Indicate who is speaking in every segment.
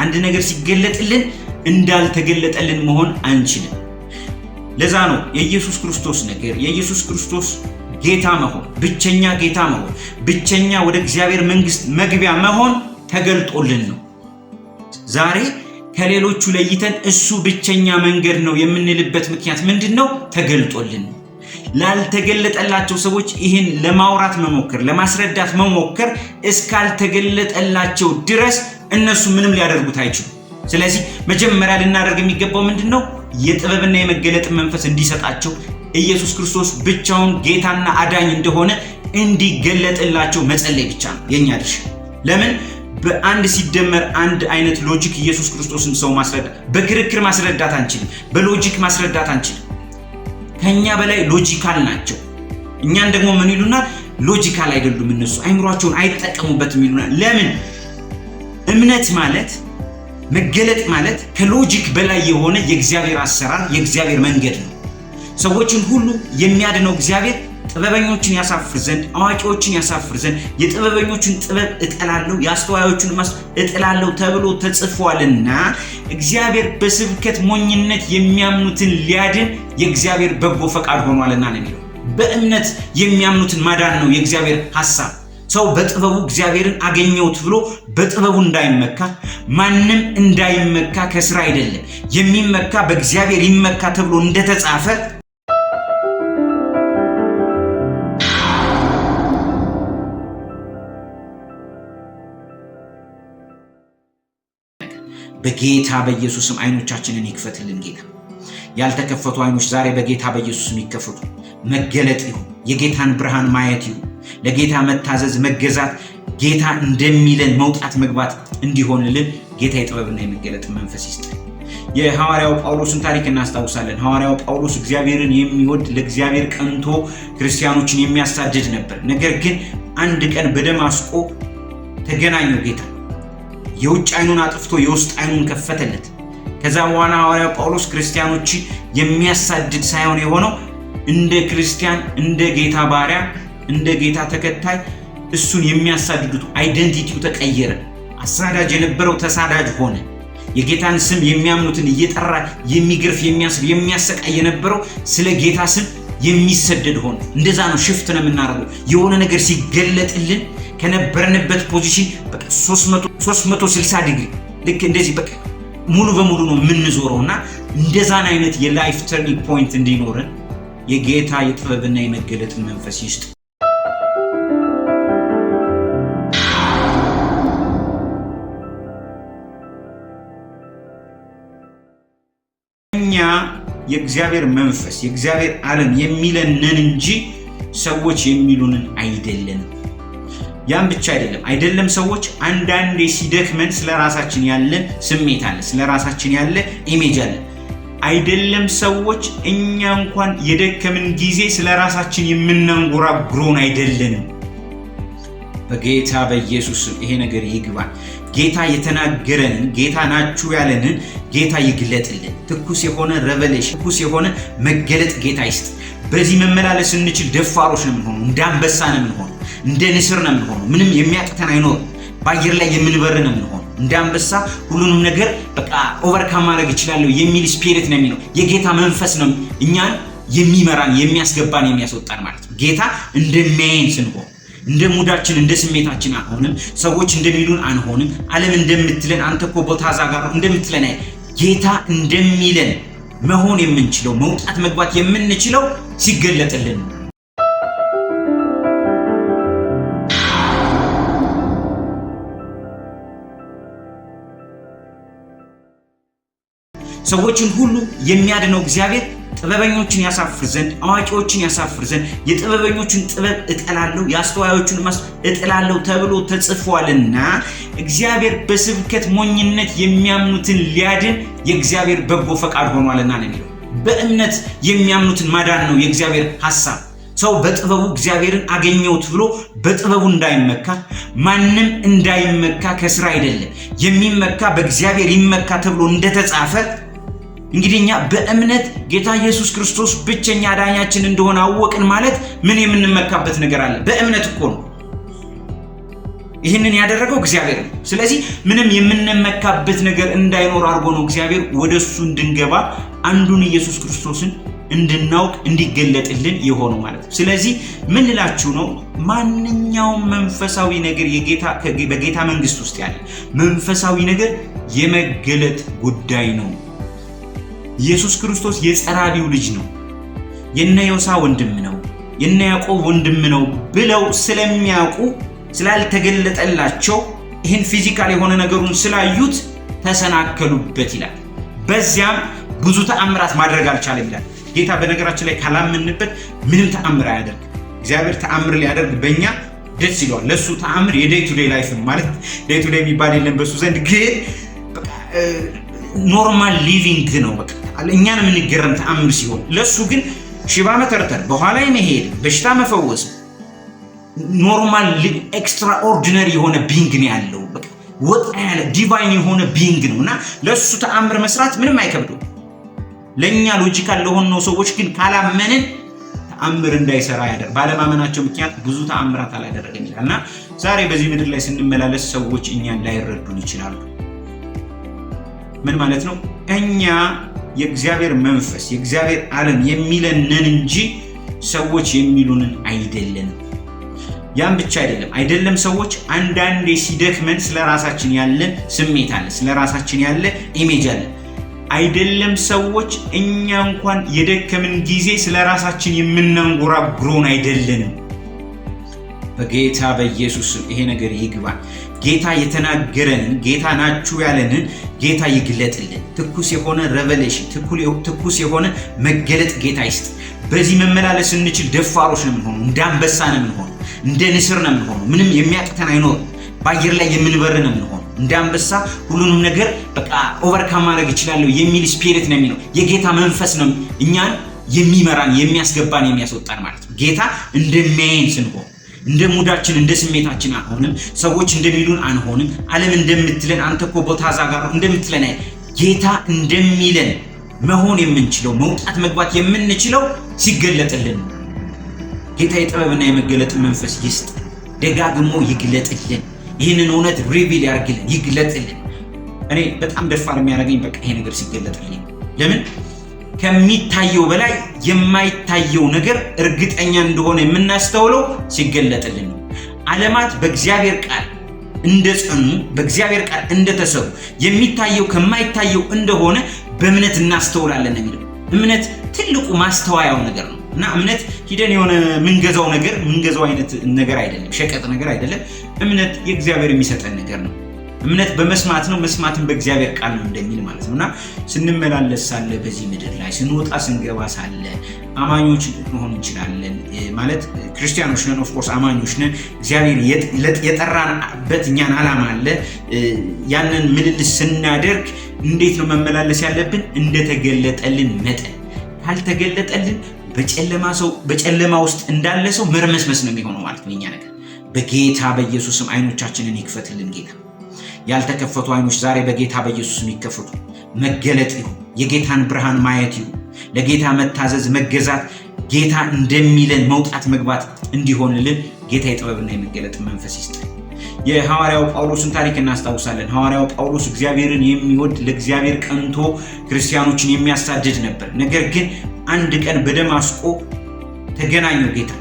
Speaker 1: አንድ ነገር ሲገለጥልን እንዳልተገለጠልን መሆን አንችልም። ለዛ ነው የኢየሱስ ክርስቶስ ነገር፣ የኢየሱስ ክርስቶስ ጌታ መሆን፣ ብቸኛ ጌታ መሆን፣ ብቸኛ ወደ እግዚአብሔር መንግስት መግቢያ መሆን ተገልጦልን ነው። ዛሬ ከሌሎቹ ለይተን እሱ ብቸኛ መንገድ ነው የምንልበት ምክንያት ምንድን ነው? ተገልጦልን ነው። ላልተገለጠላቸው ሰዎች ይህን ለማውራት መሞከር፣ ለማስረዳት መሞከር እስካልተገለጠላቸው ድረስ እነሱ ምንም ሊያደርጉት አይችሉም። ስለዚህ መጀመሪያ ልናደርግ የሚገባው ምንድን ነው? የጥበብና የመገለጥ መንፈስ እንዲሰጣቸው፣ ኢየሱስ ክርስቶስ ብቻውን ጌታና አዳኝ እንደሆነ እንዲገለጥላቸው መጸለይ ብቻ ነው የኛ ድርሻ። ለምን በአንድ ሲደመር አንድ አይነት logic ኢየሱስ ክርስቶስን ሰው ማስረዳት፣ በክርክር ማስረዳት አንችልም። በ logic ማስረዳት አንችልም። ከኛ በላይ logical ናቸው። እኛን ደግሞ ምን ይሉናል? Logical አይደሉም እነሱ፣ አይምሯቸውን አይጠቀሙበትም ይሉናል። ለምን? እምነት ማለት፣ መገለጥ ማለት ከ logic በላይ የሆነ የእግዚአብሔር አሰራር፣ የእግዚአብሔር መንገድ ነው። ሰዎችን ሁሉ የሚያድነው እግዚአብሔር ጥበበኞችን ያሳፍር ዘንድ፣ አዋቂዎችን ያሳፍር ዘንድ፣ የጥበበኞችን ጥበብ እጠላለሁ፣ የአስተዋዮቹን እጥላለሁ ተብሎ ተጽፏልና፣ እግዚአብሔር በስብከት ሞኝነት የሚያምኑትን ሊያድን የእግዚአብሔር በጎ ፈቃድ ሆኗልና ነው የሚለው። በእምነት የሚያምኑትን ማዳን ነው የእግዚአብሔር ሐሳብ። ሰው በጥበቡ እግዚአብሔርን አገኘሁት ብሎ በጥበቡ እንዳይመካ፣ ማንም እንዳይመካ፣ ከስራ አይደለም፣ የሚመካ በእግዚአብሔር ይመካ ተብሎ እንደተጻፈ። በጌታ በኢየሱስም አይኖቻችንን ይክፈትልን ጌታ። ያልተከፈቱ አይኖች ዛሬ በጌታ በኢየሱስም ይከፈቱ። መገለጥ ይሁን፣ የጌታን ብርሃን ማየት ይሁን፣ ለጌታ መታዘዝ፣ መገዛት፣ ጌታ እንደሚለን መውጣት መግባት እንዲሆንልን ጌታ የጥበብና የመገለጥ መንፈስ ይስጥ። የሐዋርያው ጳውሎስን ታሪክ እናስታውሳለን። ሐዋርያው ጳውሎስ እግዚአብሔርን የሚወድ፣ ለእግዚአብሔር ቀንቶ ክርስቲያኖችን የሚያሳድድ ነበር። ነገር ግን አንድ ቀን በደማስቆ ተገናኘው ጌታ። የውጭ አይኑን አጥፍቶ የውስጥ አይኑን ከፈተለት። ከዛ በኋላ ሐዋርያው ጳውሎስ ክርስቲያኖች የሚያሳድድ ሳይሆን የሆነው እንደ ክርስቲያን፣ እንደ ጌታ ባሪያ፣ እንደ ጌታ ተከታይ እሱን የሚያሳድዱት identity ው ተቀየረ። አሳዳጅ የነበረው ተሳዳጅ ሆነ። የጌታን ስም የሚያምኑትን እየጠራ የሚገርፍ፣ የሚያስር፣ የሚያሰቃይ የነበረው ስለ ጌታ ስም የሚሰደድ ሆነ። እንደዛ ነው shift ነው የምናደርገው። የሆነ ነገር ሲገለጥልን ከነበርንበት position በቃ 360 ዲግሪ ልክ እንደዚህ በቃ ሙሉ በሙሉ ነው የምንዞረው። እና እንደዛን አይነት የ life turning point እንዲኖረን የጌታ የጥበብና የመገለጥን መንፈስ ይስጥ። እኛ የእግዚአብሔር መንፈስ፣ የእግዚአብሔር ዓለም የሚለንን እንጂ ሰዎች የሚሉንን አይደለንም። ያም ብቻ አይደለም፣ አይደለም ሰዎች፣ አንዳንዴ ሲደክመን ስለ ራሳችን ያለን ስሜት አለ፣ ስለ ራሳችን ያለ image አለ። አይደለም ሰዎች፣ እኛ እንኳን የደከምን ጊዜ ስለ ራሳችን የምናንጎራጉረውን አይደለንም። በጌታ በኢየሱስ ይሄ ነገር ይግባል። ጌታ የተናገረንን፣ ጌታ ናችሁ ያለንን ጌታ ይግለጥልን። ትኩስ የሆነ revelation፣ ትኩስ የሆነ መገለጥ ጌታ ይስጥ። በዚህ መመላለስ ስንችል ደፋሮች ነው የምንሆነው፣ እንደ አንበሳ ነው የምንሆነው፣ እንደ ንስር ነው የምንሆነው። ምንም የሚያቅተን አይኖርም። በአየር ላይ የምንበር ነው የምንሆነው። እንደ አንበሳ ሁሉንም ነገር በቃ overcome ማድረግ እችላለሁ የሚል spirit ነው የሚለው። የጌታ መንፈስ ነው እኛን የሚመራን፣ የሚያስገባን፣ የሚያስወጣን ማለት ነው። ጌታ እንደሚያየን ስንሆን እንደ mood ኣችን፣ እንደ ስሜታችን አንሆንም። ሰዎች እንደሚሉን አንሆንም። ዓለም እንደምትለን፣ አንተ እኮ ቦታ እዛ ጋር እንደምትለን፣ ጌታ እንደሚለን መሆን የምንችለው፣ መውጣት መግባት የምንችለው ሲገለጥልን ነው። ሰዎችን ሁሉ የሚያድነው እግዚአብሔር ጥበበኞችን ያሳፍር ዘንድ፣ አዋቂዎችን ያሳፍር ዘንድ፣ የጥበበኞችን ጥበብ እጠላለሁ፣ የአስተዋዮቹን እጥላለሁ ተብሎ ተጽፏልና፣ እግዚአብሔር በስብከት ሞኝነት የሚያምኑትን ሊያድን የእግዚአብሔር በጎ ፈቃድ ሆኗልና ነው የሚለው። በእምነት የሚያምኑትን ማዳን ነው የእግዚአብሔር ሐሳብ። ሰው በጥበቡ እግዚአብሔርን አገኘሁት ብሎ በጥበቡ እንዳይመካ፣ ማንም እንዳይመካ፣ ከስራ አይደለም፣ የሚመካ በእግዚአብሔር ይመካ ተብሎ እንደተጻፈ። እንግዲህ እኛ በእምነት ጌታ ኢየሱስ ክርስቶስ ብቸኛ አዳኛችን እንደሆነ አወቅን ማለት ምን የምንመካበት ነገር አለ? በእምነት እኮ ነው። ይህንን ያደረገው እግዚአብሔር ነው። ስለዚህ ምንም የምንመካበት ነገር እንዳይኖር አድርጎ ነው እግዚአብሔር ወደ እሱ እንድንገባ፣ አንዱን ኢየሱስ ክርስቶስን እንድናውቅ እንዲገለጥልን የሆነው ማለት ነው። ስለዚህ ምን ልላችሁ ነው? ማንኛውም መንፈሳዊ ነገር፣ በጌታ መንግስት ውስጥ ያለ መንፈሳዊ ነገር የመገለጥ ጉዳይ ነው። ኢየሱስ ክርስቶስ የጸራቢው ልጅ ነው፣ የነ ዮሳ ወንድም ነው፣ የነ ያዕቆብ ወንድም ነው ብለው ስለሚያውቁ፣ ስላልተገለጠላቸው ይህን physical የሆነ ነገሩን ስላዩት ተሰናከሉበት ይላል። በዚያም ብዙ ተአምራት ማድረግ አልቻለም ይላል። ጌታ በነገራችን ላይ ካላመንበት ምንም ተአምር አያደርግ። እግዚአብሔር ተአምር ሊያደርግ በእኛ ደስ ይለዋል። ለእሱ ተአምር የ day to day life ነው፣ ማለት day to day የሚባል የለም በሱ ዘንድ፣ ግን normal living ነው። በቃ እኛን የምንገረም ተአምር ሲሆን፣ ለእሱ ግን ሽባ መተርተር፣ በኋላ መሄድ፣ በሽታ መፈወስ normal extraordinary የሆነ being ነው ያለው። በቃ ወጣ ያለ divine የሆነ being ነው እና ለእሱ ተአምር መስራት ምንም አይከብደው። ለእኛ logical ለሆንነው ሰዎች ግን ካላመንን ተአምር እንዳይሰራ ያደርግ፣ ባለማመናቸው ምክንያት ብዙ ተአምራት አላደረገም ይላል። እና ዛሬ በዚህ ምድር ላይ ስንመላለስ ሰዎች እኛን ላይረዱን ይችላሉ። ምን ማለት ነው? እኛ የእግዚአብሔር መንፈስ፣ የእግዚአብሔር ዓለም የሚለንን እንጂ ሰዎች የሚሉንን አይደለንም። ያም ብቻ አይደለም፣ አይደለም ሰዎች፣ አንዳንዴ ሲደክመን ስለ ራሳችን ያለን ስሜት አለ፣ ስለ ራሳችን ያለ image አለ። አይደለም ሰዎች፣ እኛ እንኳን የደከምን ጊዜ ስለ ራሳችን የምናንጎራጉረውን አይደለንም። በጌታ በኢየሱስ ይሄ ነገር ይግባን። ጌታ የተናገረንን፣ ጌታ ናችሁ ያለንን ጌታ ይግለጥልን። ትኩስ የሆነ revelation፣ ትኩስ የሆነ መገለጥ ጌታ ይስጥ። በዚህ መመላለስ ስንችል ደፋሮች ነው የምንሆነው። እንደ አንበሳ ነው የምንሆነው። እንደ ንስር ነው የምንሆነው። ምንም የሚያቅተን አይኖርም። በአየር ላይ የምንበር ነው የምንሆነው። እንደ አንበሳ ሁሉንም ነገር በቃ overcome ማድረግ እችላለሁ የሚል spirit ነው የሚለው። የጌታ መንፈስ ነው እኛን የሚመራን፣ የሚያስገባን፣ የሚያስወጣን ማለት ነው። ጌታ እንደሚያየን ስንሆን እንደ mood ኣችን፣ እንደ ስሜታችን አንሆንም። ሰዎች እንደሚሉን አንሆንም። ዓለም እንደምትለን፣ አንተ እኮ ቦታ እዛ ጋር እንደምትለን፣ ጌታ እንደሚለን መሆን የምንችለው፣ መውጣት መግባት የምንችለው ሲገለጥልን ነው። ጌታ የጥበብና የመገለጥ መንፈስ ይስጥ፣ ደጋግሞ ይግለጥልን። ይህንን እውነት reveal ያርግልን፣ ይግለጥልን። እኔ በጣም ደፋር የሚያደርገኝ በቃ ይሄ ነገር ሲገለጥልኝ፣ ለምን ከሚታየው በላይ የማይታየው ነገር እርግጠኛ እንደሆነ የምናስተውለው ሲገለጥልን ነው። ዓለማት በእግዚአብሔር ቃል እንደጸኑ፣ በእግዚአብሔር ቃል እንደተሰሩ፣ የሚታየው ከማይታየው እንደሆነ በእምነት እናስተውላለን የሚለው። እምነት ትልቁ ማስተዋያው ነገር ነው እና እምነት ሂደን የሆነ ምንገዛው ነገር፣ ምንገዛው አይነት ነገር አይደለም፣ ሸቀጥ ነገር አይደለም። እምነት የእግዚአብሔር የሚሰጠን ነገር ነው። እምነት በመስማት ነው፣ መስማትን በእግዚአብሔር ቃል ነው እንደሚል ማለት ነው። እና ስንመላለስ ሳለ፣ በዚህ ምድር ላይ ስንወጣ ስንገባ ሳለ አማኞች መሆን እንችላለን። ማለት ክርስቲያኖች ነን፣ of course አማኞች ነን። እግዚአብሔር የጠራንበት እኛን ዓላማ አለ። ያንን ምልልስ ስናደርግ እንዴት ነው መመላለስ ያለብን? እንደተገለጠልን መጠን። ካልተገለጠልን በጨለማ ሰው በጨለማ ውስጥ እንዳለ ሰው መርመስመስ ነው የሚሆነው ማለት ነው የኛ ነገር። በጌታ በኢየሱስም አይኖቻችንን ይክፈትልን ጌታ። ያልተከፈቱ አይኖች ዛሬ በጌታ በኢየሱስም ይከፈቱ። መገለጥ ይሁን፣ የጌታን ብርሃን ማየት ይሁን፣ ለጌታ መታዘዝ፣ መገዛት፣ ጌታ እንደሚለን መውጣት መግባት እንዲሆንልን ጌታ የጥበብና የመገለጥ መንፈስ ይስጥ። የሐዋርያው ጳውሎስን ታሪክ እናስታውሳለን። ሐዋርያው ጳውሎስ እግዚአብሔርን የሚወድ፣ ለእግዚአብሔር ቀንቶ ክርስቲያኖችን የሚያሳድድ ነበር። ነገር ግን አንድ ቀን በደማስቆ ተገናኘው ጌታ።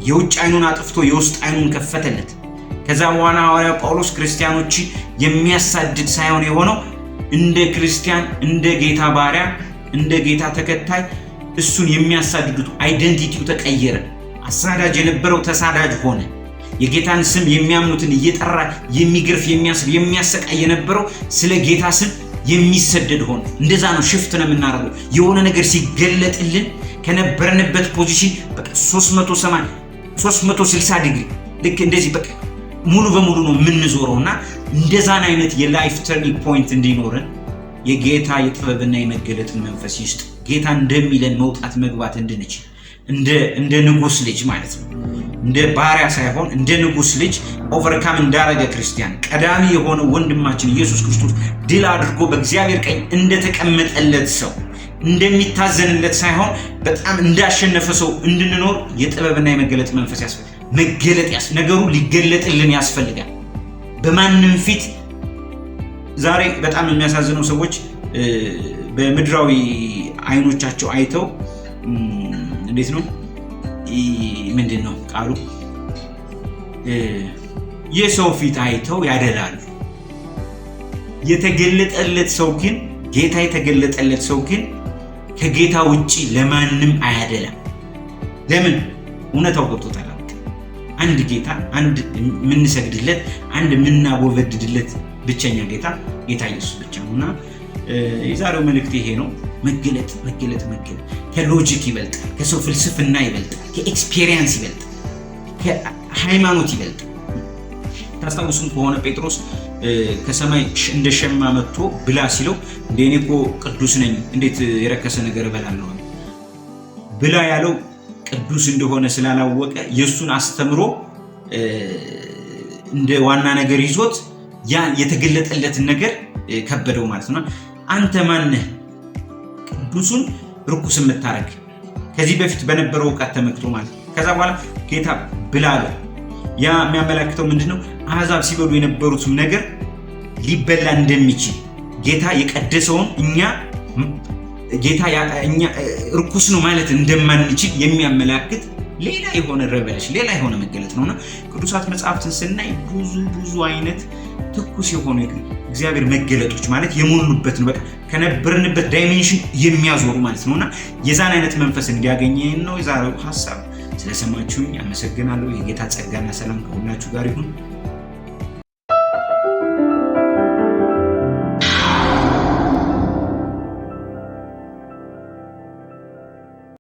Speaker 1: የውጭ አይኑን አጥፍቶ የውስጥ አይኑን ከፈተለት። ከዛ በኋላ ሐዋርያው ጳውሎስ ክርስቲያኖች የሚያሳድድ ሳይሆን የሆነው እንደ ክርስቲያን፣ እንደ ጌታ ባሪያ፣ እንደ ጌታ ተከታይ እሱን የሚያሳድዱት identity ው ተቀየረ። አሳዳጅ የነበረው ተሳዳጅ ሆነ። የጌታን ስም የሚያምኑትን እየጠራ የሚገርፍ፣ የሚያስር፣ የሚያሰቃይ የነበረው ስለ ጌታ ስም የሚሰደድ ሆነ። እንደዛ ነው shift ነው የምናደርገው። የሆነ ነገር ሲገለጥልን ከነበርንበት position በቃ 380፣ 360 ዲግሪ ልክ እንደዚህ በቃ ሙሉ በሙሉ ነው የምንዞረው። እና እንደዛን አይነት የ life turning point እንዲኖረን የጌታ የጥበብና የመገለጥን መንፈስ ይስጥ። ጌታ እንደሚለን መውጣት መግባት እንድንችል፣ እንደ ንጉስ ልጅ ማለት ነው። እንደ ባሪያ ሳይሆን እንደ ንጉስ ልጅ overcome እንዳረገ ክርስቲያን፣ ቀዳሚ የሆነ ወንድማችን ኢየሱስ ክርስቶስ ድል አድርጎ በእግዚአብሔር ቀኝ እንደተቀመጠለት ሰው፣ እንደሚታዘንለት ሳይሆን በጣም እንዳሸነፈ ሰው እንድንኖር የጥበብና የመገለጥ መንፈስ ያስፈልጋል። መገለጥ ነገሩ ሊገለጥልን ያስፈልጋል። በማንም ፊት ዛሬ በጣም የሚያሳዝነው ሰዎች በምድራዊ አይኖቻቸው አይተው፣ እንዴት ነው፣ ምንድን ነው ቃሉ፣ የሰው ፊት አይተው ያደላሉ። የተገለጠለት ሰው ግን፣ ጌታ የተገለጠለት ሰው ግን ከጌታ ውጪ ለማንም አያደላም። ለምን? እውነታው ገብቶታል። አንድ ጌታ፣ አንድ የምንሰግድለት፣ አንድ የምናጎበድድለት ብቸኛ ጌታ ጌታ ኢየሱስ ብቻ ነው። እና የዛሬው መልእክት ይሄ ነው። መገለጥ፣ መገለጥ፣ መገለጥ ከ logic ይበልጣል፣ ከሰው ፍልስፍና ይበልጣል፣ ከ experience ይበልጣል፣ ከሃይማኖት ይበልጣል። ታስታውሱም ከሆነ ጴጥሮስ ከሰማይ እንደ ሸማ መጥቶ ብላ ሲለው፣ እንደ እኔ እኮ ቅዱስ ነኝ፣ እንዴት የረከሰ ነገር እበላለሁ? ብላ ያለው ቅዱስ እንደሆነ ስላላወቀ የእሱን አስተምሮ እንደ ዋና ነገር ይዞት ያ የተገለጠለትን ነገር ከበደው ማለት ነው። አንተ ማነህ ቅዱሱን ርኩስ የምታደርግ? ከዚህ በፊት በነበረው እውቀት ተመክቶ ማለት። ከዛ በኋላ ጌታ ብላ አለው። ያ የሚያመላክተው ምንድነው? አሕዛብ ሲበሉ የነበሩትም ነገር ሊበላ እንደሚችል፣ ጌታ የቀደሰውን እኛ ጌታ እኛ ርኩስ ነው ማለት እንደማንችል የሚያመላክት ሌላ የሆነ revelation፣ ሌላ የሆነ መገለጥ ነውና ቅዱሳት መጽሐፍትን ስናይ ብዙ ብዙ አይነት ትኩስ የሆኑ እግዚአብሔር መገለጦች ማለት የሞሉበት ነው። በቃ ከነበርንበት dimension የሚያዞሩ ማለት ነውና የዛን አይነት መንፈስ እንዲያገኘን ነው የዛሬው ሀሳብ። ስለሰማችሁኝ አመሰግናለሁ። የጌታ ጸጋና ሰላም ከሁላችሁ ጋር ይሁን።